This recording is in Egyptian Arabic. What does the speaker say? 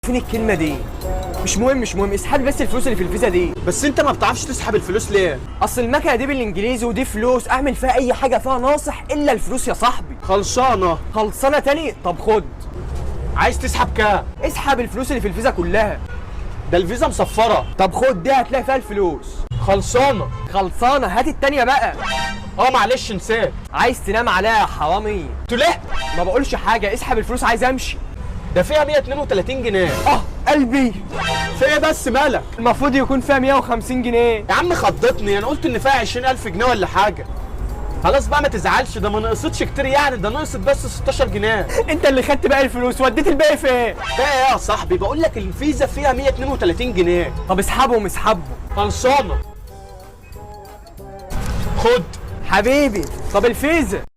فين الكلمة دي؟ مش مهم مش مهم، اسحب بس الفلوس اللي في الفيزا دي. بس انت ما بتعرفش تسحب الفلوس ليه؟ اصل المكنه دي بالانجليزي ودي فلوس، اعمل فيها اي حاجة فيها ناصح الا الفلوس يا صاحبي. خلصانه. خلصانه تاني؟ طب خد. عايز تسحب كام؟ اسحب الفلوس اللي في الفيزا كلها. ده الفيزا مصفره. طب خد دي هتلاقي فيها الفلوس. خلصانه. خلصانه. هات التانية بقى. اه معلش نسيت. عايز تنام عليها يا حرامي؟ قلت ليه؟ ما بقولش حاجه، اسحب الفلوس عايز امشي. ده فيها 132 جنيه. اه قلبي. في ايه بس مالك؟ المفروض يكون فيها 150 جنيه. يا عم خضتني، انا قلت ان فيها 20000 جنيه ولا حاجة. خلاص بقى ما تزعلش، ده ما نقصتش كتير يعني، ده نقصت بس 16 جنيه. انت اللي خدت باقي الفلوس، وديت الباقي فين؟ بقى ايه يا صاحبي؟ بقول لك الفيزا فيها 132 جنيه. طب اسحبهم اسحبهم. خلصانه. خد. حبيبي. طب الفيزا؟